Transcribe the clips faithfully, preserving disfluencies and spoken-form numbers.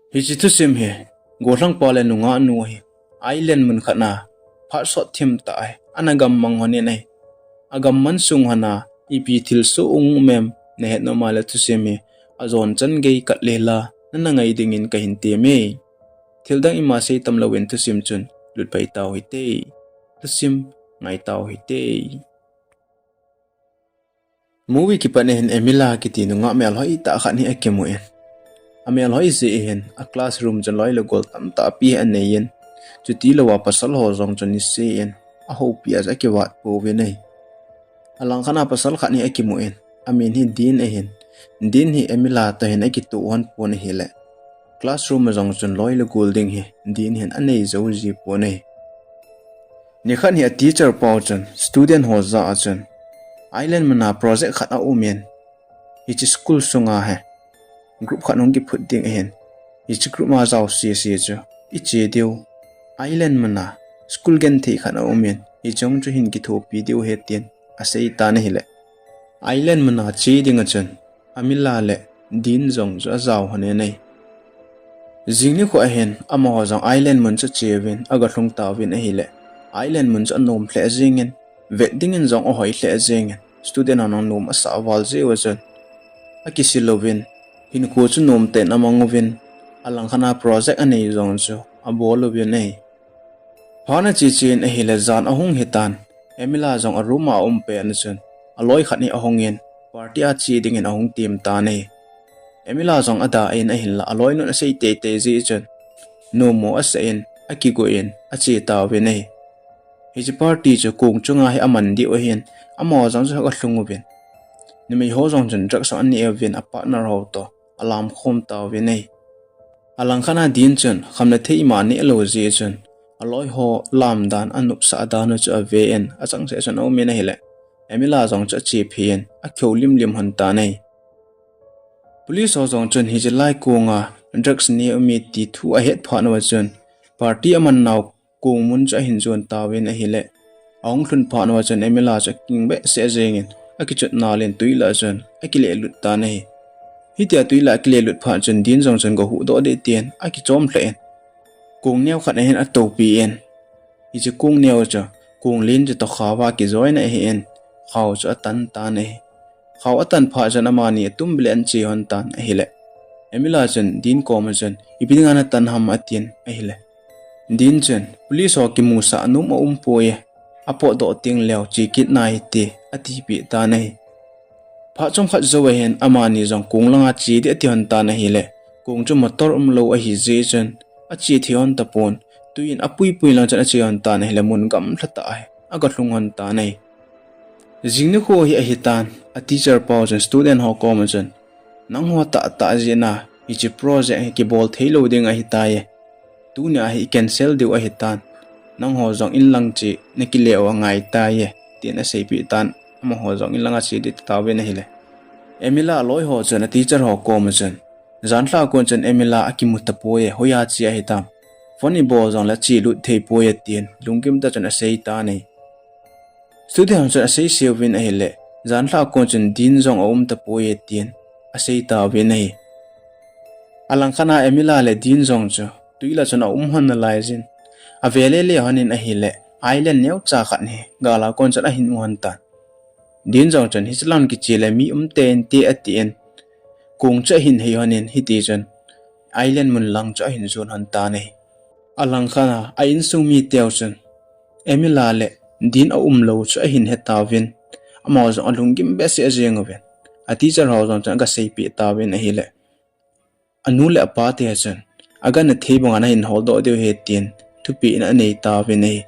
Hiche thusim hi, gollhangpa le nungah nu hi, island mun khat na, phat sot thim tah hi, ana gammang hon in ahi. Agammang sung hon a, ipi thilsoh um em, nahet nom a le thusim hi, ajon chan gei kat le la, nana ngai dingin kahin temme. Thildang ima sei tam louvin thusim chun, lut pai tau hite. Thusim, ngai tau hite. Movie kipat in Emila kiti nungah melhoi tah khat hi akimun. Amelhoi jeh hin, a classroom chun loi le gol tamtah pi anei in. Chuti louva pasal ho jong chun niseh in, ahoupi a akivat pouvin ahi. Alangkhat a pasal khat hi akimun. Amin hi Dean ahin. Dean hi Emila toh hin akitoh hon pon ahile. Classroom a jong chun loi le gol ding hi, Dean hin anei jou ji pon ahi. Nikhat hi a teacher pau chun, student ho jah a chun, island mun a project khat aum in, hiche school sunga hi, group khat hung kiphut ding ahin, hiche group a jao sese chu, iche diu, island mun a, school genthei khat aum in, hiche jong chu hin kithopi diu ahi tin, asei tan ahile. Island mun a che ding a chun, Emila le Dean jong chu ajao hon in ahi. Jing nikho hin, amaho jong island mun chu ache uvin, aga lhung tauvin ahile. Island mun chu anom lheh jeng in, vet dingin jong ahoi lheh jeng in, student hon nom asah val jeh uva chun, akisil uvin, hinkho chu nom tah in amang uvin, alangkhat a project anei jong chu abol uvin ahi. Phat ana che che in ahile jan ahung hitan, Emila jong a room a aum pen a chun, aloi khat hi ahung in, party a che dingin ahung tem tan ahi. Emila jong ada in ahinla, aloi nun asei teitei jeh chun, nom mo asah in, akigo in, ache tauvin ahi. Hiche party chu kong chunga hi aman diu ahin, amaho jong chu aga lhung uvin. Numei ho jong chun drugs aneh uvin, a partner ho toh, alam khom tauvin ahi. Alangkhat a Dean chun, khamna thei ima aneh lou jeh chun, aloi ho lam dan anopsah dan u chu ave in, achangseh chun aum in ahile. Emila jong chu ache phe in, akihou limlim hon tan ahi. Police ho jong chun hiche lai konga drugs ne um e ti thu ahet phat uva chun, party aman nau kong mun chu ahin jon tauvin ahile. Ahung lhun phat uva chun Emila chu aking behseh jeng in, akichot nal in tui lah chun, akile lut tan ahi. Hitia tui lah akile lut phat chun Dean jong chun go huhdoh ding tin, akichom lheh in. Kong neo khat ahin atoupi in. Hiche kong neo chu, kong len chu toh khao a kijoina ahi in, khao chu atan tan ahi. Khao atan phat chun amani atum bile ache hon tan ahile. Emila chun Dean koma chun, ipi dinga natan ham atin ahile. Dean chun, police ho kimusah nom aum poi, apotdoh teng leu che kit nai te, atipeh tan ahi. Phat chomkhat jou ahin amani jong kong langa che ding ati hon tan ahile. Kong chu motor umlou ahi jeh chun, ache thei hon tapon, tui in apui pui lang chun ache hon tan ahile mun gamlha tah ahi, aga lhung hon tan ahi. Jing nikho hi ahitan, a teacher pau chun student ho koma chun, nangho tahtah jeh a, hiche project hi kibol thei lou ding ahitai. Tunia hi i cancel diu ahitan, nangho jong in lang che nakile u angaitai, tin aseipeh tan, amaho jong in langa che ding ati tauvin ahile. Emila loi ho chun a teacher ho koma chun, janhi a kon chun Emila akimu tapoi, hoiya che ahitam. Phone ibol jongle che lut thei poi, tin lunggim tah chun asei tan ahi. Student ho chun asei seuvin ahile, janhi a kon chun Dean jong aum tapoi, tin asei tauvin ahi. Alangkhat a Emila le Dean jong chu, tui lah chun aum hon nalai jin. Ave lele hon in ahile, island neocha khat hi, gal a kon chun ahin mu hon tan. Dean jong chun, hiche lang kiche le mi um teinte atin. Kong chu ahin hei hon in, hiti chun, island mun lang chu ahin jon hon tan ahi. Alangkhat a, a insung miteu chun, Emila le Dean aum lou chu ahin he tauvin, amaho jong alunggim behseh jeng uvin. A teacher ho jong chun aga seipeh tauvin ahile. Anu le apa te chun, aga na thei banga nahin holdoh diu ahi tin, thupeh in anei tauvin ahi.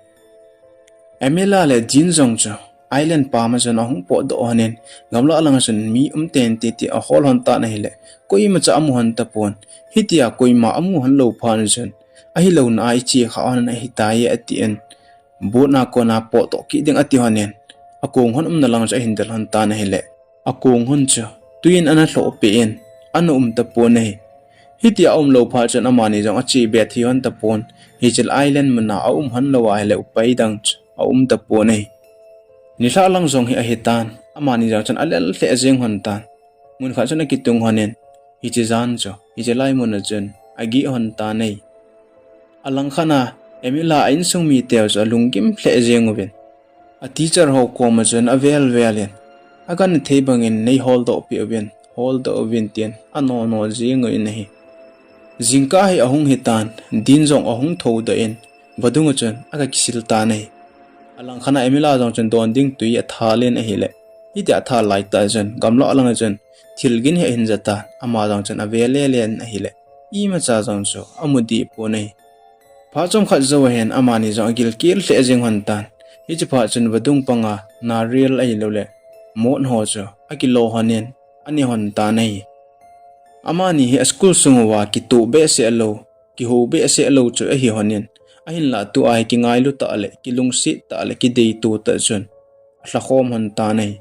Emila le Dean jong chu, island pam a chun ahung potdoh hon in, gamlah lang a chun mi um teinte ti ahol hon tan ahile, koima cha amu hon tapon, hitia koima amu hon lou phat chun, ahilouna a iche kha hon ahitai, atin, boat a kona potdoh kit ding ati hon in, akong hon umna lang chu ahin del hon tan ahile. Akong hon chu, tui in ana lhoh peh in, ana um tapon ahi. Hitia aum lou phat chun amani jong ache be thei hon tapon, hiche island mun a aum hon lou ahile upai dang chu aum tapon ahi. Nilhah lang jong hi ahitan, amani jong chun alel lheh jeng hon tan. Mun khat chun akitung hon in, hiche jan chu, hiche lai mun a chun, agih hon tan ahi. Alangkhat a Emila a insung mite chu alunggim lheh jeng uvin, a teacher ho koma chun avel vel in, akan thei bangin nei holdoh peh uvin, holdoh uvin tin anono jing uvin ahi. Jingkah hi ahung hitan, Dean jong ahung thoudoh in, vadung a chun aga kisil tan ahi. Alangkhat a Emila jong chun don ding tui athal in ahile, hitia athal laitah chun gamlah lang a chun thilgin hi ahin ja tan, ama jong chun ave lele in ahile, imacha jong chu amu deh pon ahi. Phat chomkhat jou ahin amani jong agilkel lheh jeng hon tan. Hiche phat chun vadung panga nariyal ahilouleh mot ho chu akilo hon in, ane hon tan ahi. Amani hi a school sung uva kitoh behseh lou, kihou behseh lou chu ahi hon in, ahinlah tua hi kingailu tah le kilungset tah le kideito tah chun alhakhom hon tan ahi.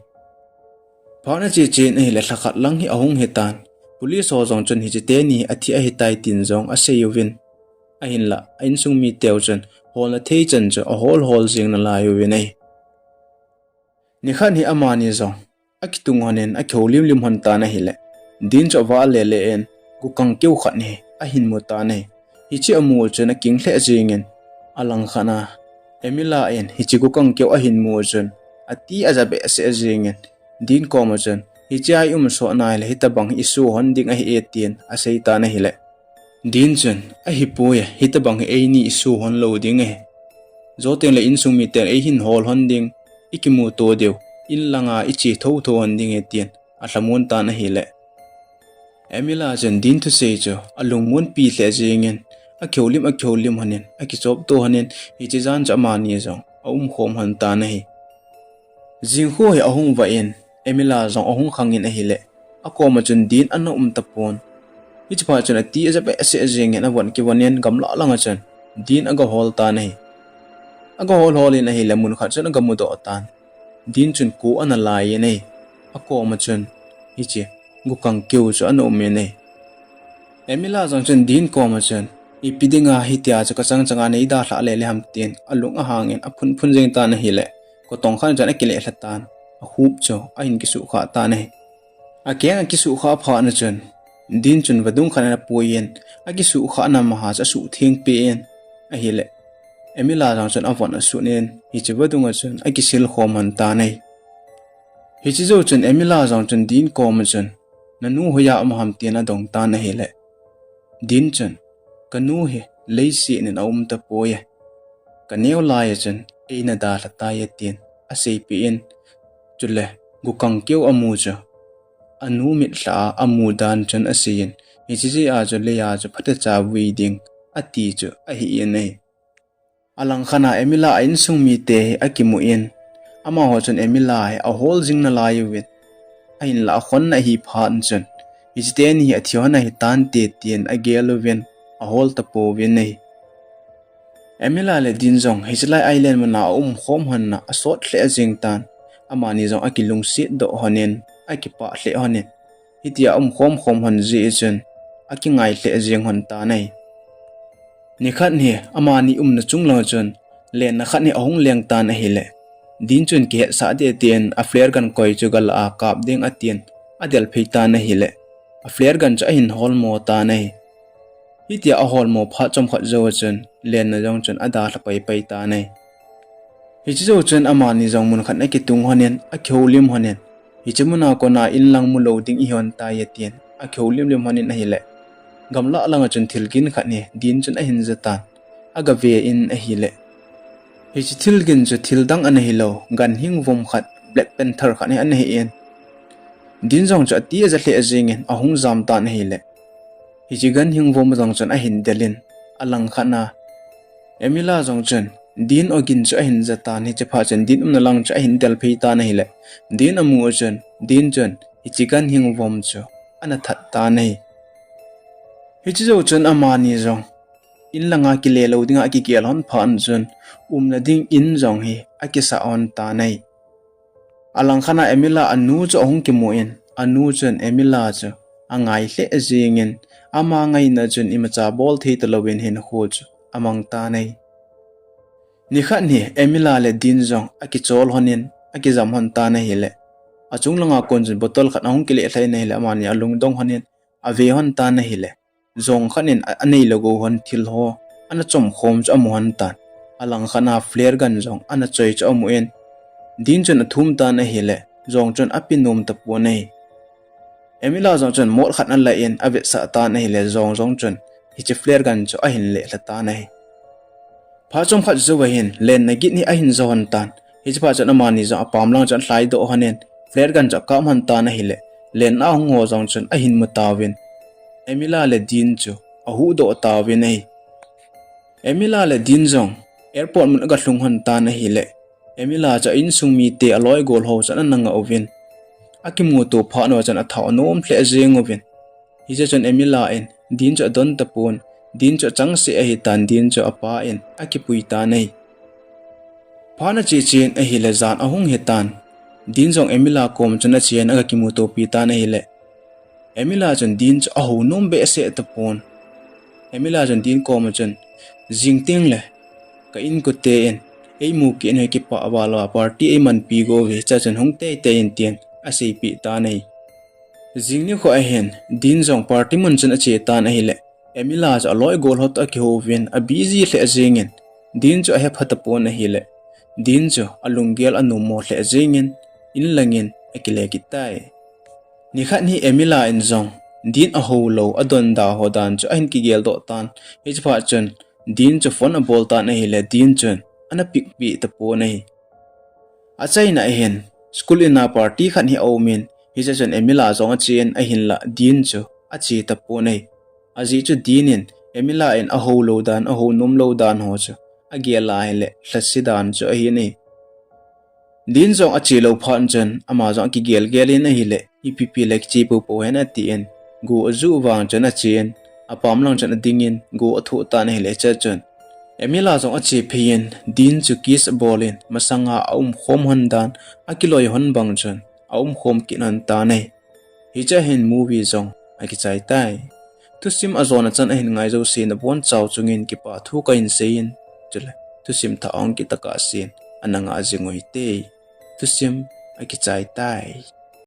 Phat ache chen ahile lhakhat lang hi ahung hitan, police ho jong chun hiche teni athi ahitai tin jong asei uvin, ahinlah a insung miteu chun holna thei chan chu ahol hol jeng nalai uvin ahi. Nikhat hi amani jong akitung hon in akihoulim lim hon tan ahile, Dean chu avah lele in gukang keu khat hi ahin mu tan ahi. Hiche amu chun aking lheh jeng in, alangkhat a Emila in hiche gukang keu ahin mu chun ati aja behseh jeng in, Dean koma chun, hiche a i um sot nai le hitabang hi i suhon ding ahi e tin asei tan ahile, Dean chun, ahipoi e, hitabang hi eini i suhon lou ding ahi. Jou teng le insung miten eihin hol hon ding, i kimuto diu, in langa i che thotho hon ding e tin alhamon tan ahile, Emila chun Dean thusei chu alungmonpi lheh jeng in, akihoulim akihoulim hon in, akichopto hon in, hiche jan chu amani jong aumkhom hon tan ahi. Jingkhu hi ahung vah in, Emila jong ahung khang in ahile, akoma chun Dean ana um tapon. Hiche phat chun ati aja behseh jeng in avon kivon in gamlah lang a chun Dean aga hol tan ahi. Aga hol hol in ahile mun khat chun aga mudoh tan. Dean chun ko ana lai in ahi. Akoma chun hiche gukang keu chu ana um in ahi. Emila jong chun Dean koma chun, ipi dinga hitia chu kachang changa nei dalhah lele ham tin alung ahang in aphun phun jeng tan ahile, kotong khat chun akile lha tan, akhup chu ahin kisuhkhah tan ahi. Akeng akisuhkhah phat na chun Dean chun vadung khat in apui in, akisuhkhah na maha chu asuhtheng peh in ahile, Emila jong chun avon asut in, hiche vadung a chun akisil khom hon tan ahi. Hiche jou chun Emila jong chun Dean koma chun, nanu hoiya um ham tin adong tan ahile, Dean chun, kanu hi leiset in aum tapoi e. Kaneo lai a chun eina dalha tai e tin aseipeh in, chule gukang keu amu chu anu mitlha a amu dan chun asei in, hiche jeh a chu lei a chu phatecha vui ding ati chu ahi in ahi. Alangkhat a Emila a insung mite hi akimu in, amaho chun Emila hi ahol jing nalai uvin, ahinlah akhonna ahi phat chun, hiche teni hi athi hon ahi tante tin agel uvin, ahol tapouvin ahi. Emila le Dean jong hiche lai island muna aumkhom hon na asot lheh jeng tan, amani jong akilungset doh hon in, akipah lheh hon in, hitia aumkhom khom hon jeh chun akingai lheh jeng hon tan ahi. Nikhat hi amani umna chung lang chun lenna khat hi ahung leng tan ahile, Dean chun kihetsah ding tin a flare gun koi chu galah a kap ding atin adelphei tan ahile, a flare gun chu ahin holmo tan ahi. Hitia aholmo phat chomkhat jou a chun lenna jong chun adalha paipai tan ahi. Hiche jou chun amani jong mun khat akitung hon in, akihoulim hon in, hiche muna kona in lang mulou ding ihi hon tai e tin akihoulim lim hon in ahile, gamlah lang a chun thilgin khat hi Dean chun ahin ja tan, agave in ahile, hiche thilgin chu thildang ana hilou, ganhing vom khat, Black Panther khat hi ana hi in, Dean jong chu ati aja lheh jeng in ahung jam tan ahile, hiche ganhing vom jong chun ahin del in, alangkhat a Emila jong chun Dean ogin chu ahin ja tan, hiche phat chun Dean umna lang chu ahin delphei tan ahile, Dean amu a chun Dean chun hiche ganhing vom chu ana that tan ahi. Hiche jou chun amani jong in langa kile lou dinga akigel hon phat chun umna ding in jong hi akisah hon tan ahi. Alangkhat a Emila anu chu ahung kimu in, anu chun Emila chu angai lheh jeng in, ama ngaina chun imacha bol thei talouvin hinkho chu amang tan ahi. Nikhat hi Emila le Dean jong akichol hon in, akijam hon tan ahile, achung langa kon chun bottle khat ahung kile lhai in ahile, amani alungdong hon in ave hon tan ahile, jong khat in a, anei le gou hon thil ho ana chom khom chu amu hon tan. Alang khat a flare gun jong ana choi chu amu in, Dean chun athum tan ahile, jong chun ape nom tapon ahi. Emila jong chun mot khat ana la in avetsah tan ahile, jong jong chun hiche flare gun chu ahin leh lha tan ahi. Phat chomkhat jou ahin, lenna gin hi ahin jo hon tan. Hiche phat chun amani jong apam lang chun alhai doh hon in, flare gun chu akap hon tan ahile, lenna hung ho jong chun ahin mu tauvin, Emila le Dean chu ahuh doh tauvin ahi. Emila le Dean jong airport mun aga lhung hon tan ahile, Emila chu a insung mite aloi gol ho chun ana ngah uvin, akimuto phat uva chun athah anom lheh jeng uvin. Hiche chun Emila in Dean chu adon tapon, Dean chu achangseh ahi tan, Dean chu apa in akipui tan ahi. Phat ana che chen ahile, jan ahung hi tan. Dean jong Emila kom chun achen aga kimutopi tan ahile, Emila chun Dean chu ahou nom behseh tapon. Emila chun Dean kom a chun, jing teng le ka inkote in eimu kit in, hoi kipah val uva party eimanpi go uve, hiche chun hung teitei in, tin aseipeh tan ahi. Jing nikho ahin, Dean jong party mun chun ache tan ahile, Emila chu aloi gol ho toh akihou vin, a busy lheh jeng in, Dean chu ahepha tapon ahile, Dean chu alunggel anom mo lheh jeng in, in lang in akile kit tai. Nikhat hi Emila in jong Dean ahou lou, adon da ho dan chu ahin kigel doh tan. Hiche phat chun Dean chu phone abol tan ahile, Dean chun ana pick peh tapon ahi. Achaina ahin, school in a party khat hi aum in, hiche chun Emila jong ache in, ahinlah Dean chu ache tapon ahi. Ajeh chu Dean in Emila in ahou lou dan, ahou nom lou dan ho chu agel a ahile, lhase dan chu ahin ahi. Dean jong ache lou phat chun, ama jong akigel gel in ahile, ipi pi le kiche popo hen atin, go ajuh vang chun ache in, apam lang chun ading in, go athoh tan ahile, hiche chun Emila jong ache phei in, Dean chu kiss abol in, masanga aum khom hon dan, akiloi hon bang chun aum khom kit hon tan ahi. Hiche a hin movie jong akichai tai. Thusim ajona chan ahin ngai jouse nabonchau chungin kipathu kahin sei in, chule thusim thah ahung kitah kahsen ana ngah jing u hite. Thusim akichai tai.